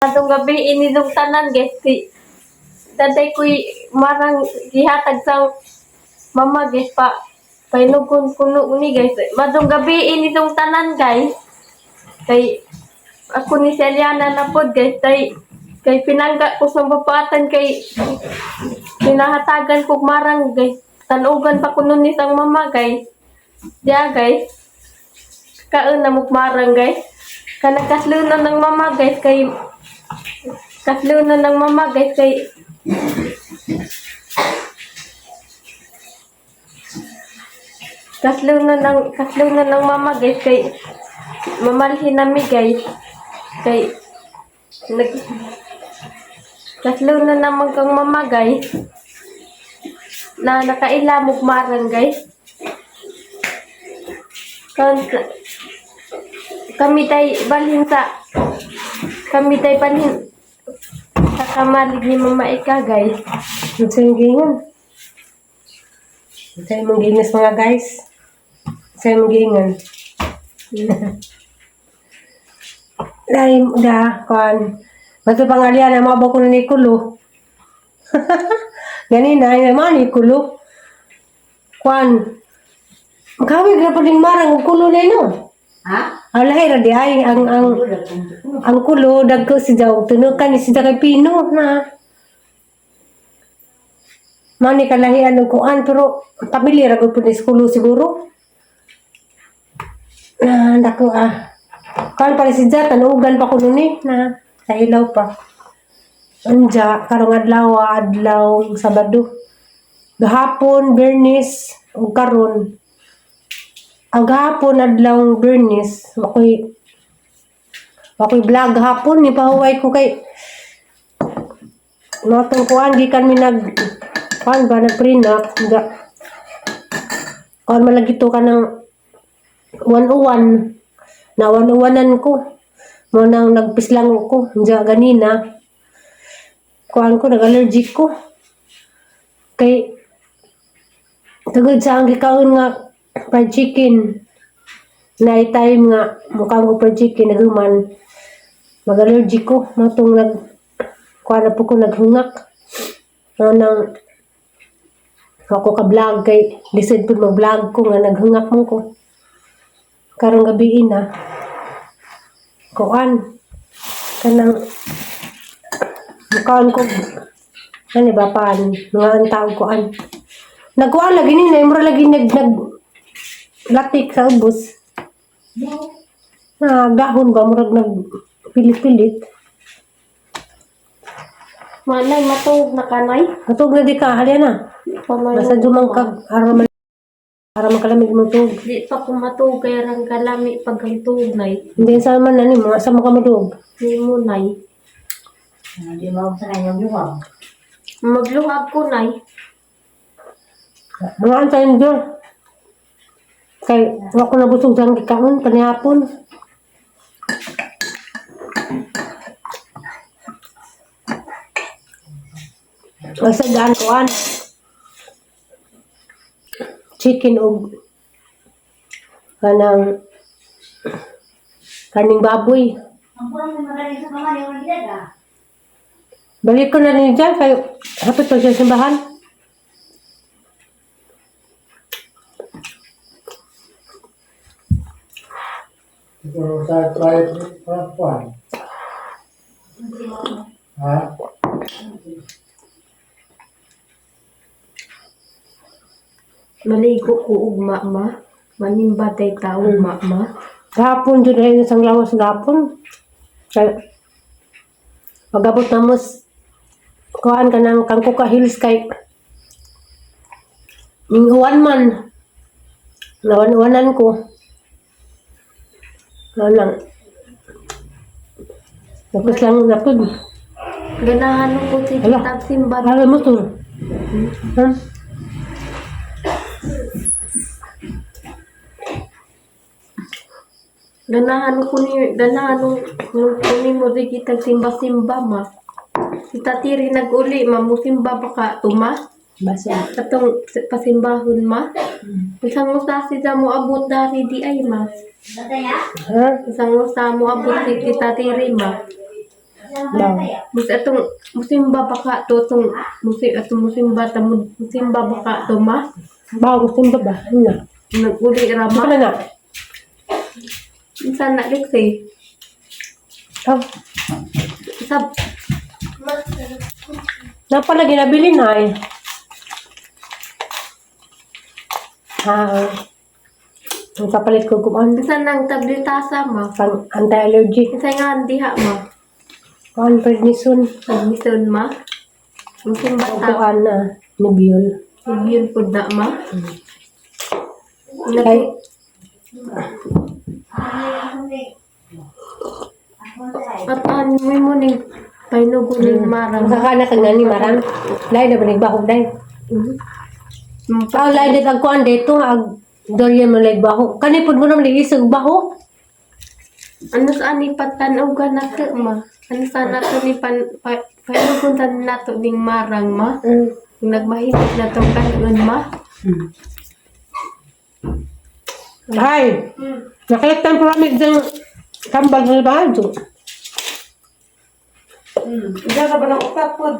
Atong gabi inidong tanan, guys, kay daday ko'y marang gihatag sa mama, guys, pa painugon kuno ni, guys. Madong gabi inidong tanan, guys, kay ako ni si Eliana na pod, guys, kay pinangga ko sa bapatan kay pinahatagan ko marang, guys. Tanugan pa kuno ni sang mama, guys. Diya, guys, kaon na mukmarang, guys, kanang kaslunan ng mama, guys, kay kaslunan ng mama, guys, kay kaslunan ng mama, guys, kay mamalhin nami, guys, kay nag kaslunan naman kang mama, guys, na nakaila mukmarang, guys. Kan kami tay balhin sa kami tay balhin sa kamalig ni Mama Ika, guys. Sa yung gingan. Sa yung gingas, mga guys. Sa yung gingan. Dahil da, kuan. Mato pangalian na mabako na ni Kulo. Ganina, ay naman ni Kulo. Kuan. Kawig na pa din marang og kulo na no. Ha? Alay ra di ay ang kulo dagko si Jaw tunukan ni si kay Pino na. Mani kalahian og kuan pero pamilya ra gud pud ni sa kulo siguro. Na dako ah. Kuan pa si Jaw tanugan pa kuno ni na sa ilaw pa. Anja karong adlaw, adlaw Sabado. Gahapon Bernis ug karon. Ang gahapon adlaw Bernis, ako'y vlog hapon ni pahuway ko kay matong kuan gikan mi nag kuan ba nag prenup ga kuan malagi to kanang 101 na 101 ko mo nang nagpislang ko diya ganina kuan ko nag-allergic ko kay tugod sa ang gikaon nga fried chicken na time nga mukhang ko fried chicken naghuman mag-allergic ko matong nag kuan na po ko naghungak no nang ako ka vlog kay lisod pud mag-vlog ko nga naghungak mo ko karong gabi na kuan kanang mukaan ko ano ba pan mga ang tao kuan nagkuan lagi ni na mura lagi nag nag latik sa ubos na gahon ba murag nag pilit-pilit. Manay, matuog na kanay. Matug na di ka halya na. Pamay. Basta dumang ka ara man kalamig mo tug. Di pa ko matuog kay rang kalami pag ang tuog nay. Hindi sa man ani mga sa mga madug. Ni mo, nay. Hindi mo ako sa kanyang luwag. Magluhag ko, nay. Mga antayin do kay wa ko nabusog sa gikaon panihapon. Basta daan kuan chicken og kanang kaning baboy. Ang kurang mo magaling sa mama, yung magidag ah. Balik ko na rin dyan kay hapit pa siya sa simbahan. Siguro sa try platform. Ha? Maligo ko ugma, ma. Manimba tay tao, ma, ma. Gahapon dyan ay isang lawas gahapon. Kay pagabot na mo kuan ka ng kangkuka hills kay minghuan man. Nawan-uwanan ko. Ano lang. Tapos lang napod. Ganahan ko si Hala. kitag simba. Alam mo to. Ha? Ganahan ko ni mo di kitag simba-simba, ma. Si Tatiri nag-uli, ma, musimba ba ka tuma? Basa. Katong pasimbahon, ma. Isang usa sila mo abot dari di ay, ma. Bataya? Ha? Isang usa mo abot si Tita Tiri, ma. Daw. Mus atong musimba baka to tong musi atong musimba ta musimba baka to ma. Bawo gusto mo ba? Ano na? Naguli Ano rama. na na? Unsa na Lexi? Oh, Sab napala ginabili na eh. Ah, ang kapalit ko kuan unsa nang tablitasa ma? pang anti-allergy. Unsa nga diha ma? Kuan prednisone. Admission ma? Musimba O ta. kuan na Nebiol. Yun pud na ma. Kay At an mo mo ning painugo ning marang. ang kakana kag nani marang. Dai na ba nagbahog dai? Ang lain dit ang kuan dito ag dorian mo laig baho. Kani pud mo naman isog baho. Ano sa ani patan-aw ka na ka ma? Ano sa nato ni pan pa, painugon ta nato ning marang ma? Kung nagmahilig na to kanon ma? Ay, nakalagtan po kami dyan kambal sa bahay. Diyan ka ba ng utapod?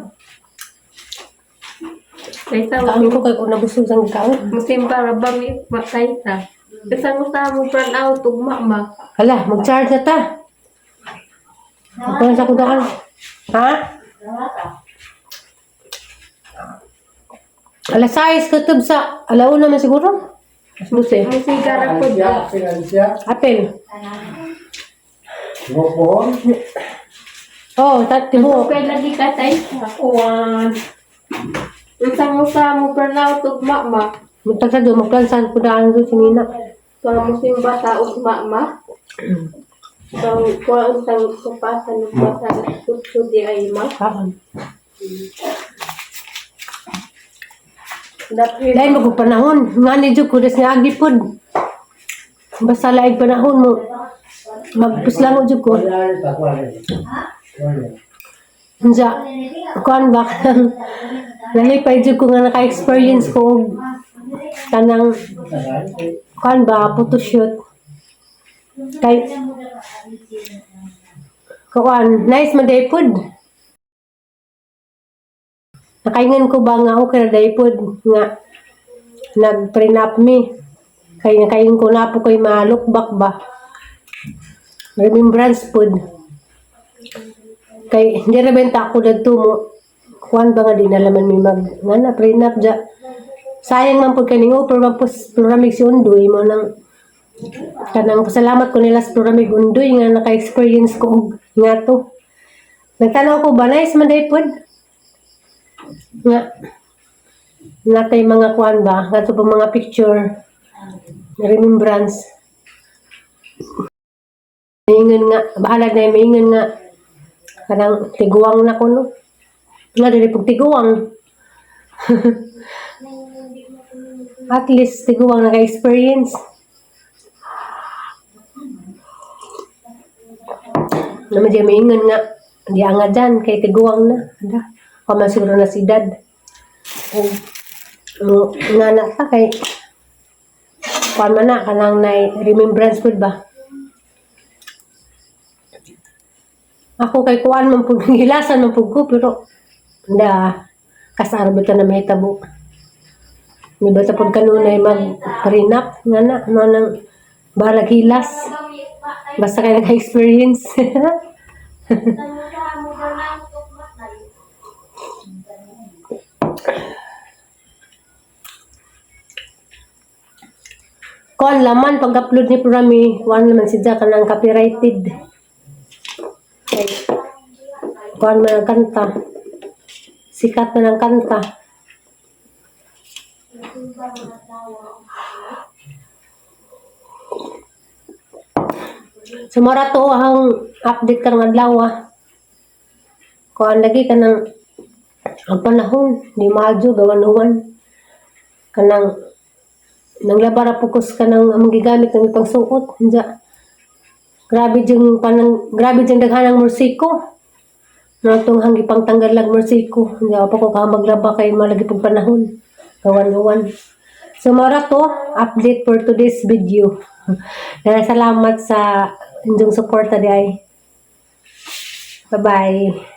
Kaysa Kaon ko kay kung nabusog sang kaon. musimba ra ba mi makaysa? Kasang usa mo brand out ugma ma. Hala, mag-charge na ta. Magkuhan sa kudaan. Ha? Alas 6 katub sa alauna man siguro. Buse. Musiga ra pud. Siya, siya, siya. Apel. Ngopon. Oh, tat tibuok. Kay lagi ka tay. Uwan. Unsang usa mo brand out ugma ma? Mutag sa do magplansan kudaan do si Nina. Pa musimba ta ugma ma? Pang kuan sang kapasan ug pasan tutso di ay ma. Kaon. Dapit Dahil mo kung panahon, nga ni Diyo, kudas nga agi pod. Basta laig panahon mo, magpuslango jud ko. Wala rin, wala rin. Wala. Unsa, kuan ba nalipay jud ko nga naka-experience ko og kanang kuan ba photoshoot. Kay kuan, nice man day pod. Nakaingan ko ba nga okay ra day pod nga nag-prenup mi. Kay nakaingon ko na po kay malukbak ba. Remembrance pod. Kay hindi ra benta ako dadto mo. Kuan ba nga di na laman mi mag nga na prenup ja. Sayang man pud kaning offer man po Pluramig si Undoy mo nang kanang pasalamat ko nila sa Pluramig Undoy nga naka-experience ko og nga to. Nagtanaw ko ba nice man day pod. Nga natay mga kuan ba nga to pa mga picture remembrance. Maingon nga, bahala na yung maingon nga kanang tiguang na ko no. Nga dili pug tiguang. At least tiguang naka-experience. Naman di maingon nga di anga dyan kay tiguang na. Ada. O man siguro na si dad. O, mo nga na ta kay kuan man na kanang nay remembrance pud ba. Ako kay kuan man pud gilasan man pud ko pero da kasar ba ta na mahitabo. Ni ba ta pud kanunay mag prenup nga na mo nang balag hilas basta kay naka-experience. Kuan laman pag-upload ni Prami, kuan naman si Jack kanang copyrighted. Kay kuan man ang kanta. Sikat man ang kanta. So mora to ang update karong adlaw ah. Kuan lagi kanang ang panahon ni Majo gawan-uwan kanang nang labara pukos kanang among gigamit ng pangsuot. Unsa grabe jung panang grabe jung daghanang mursiko. Natong hanggi pangtanggal lag mursiko. Unsa pa ko ka maglaba kay malagi pug panahon. Gawan-uwan. So mora to update for today's video. Salamat sa inyong suporta di ay. Bye-bye.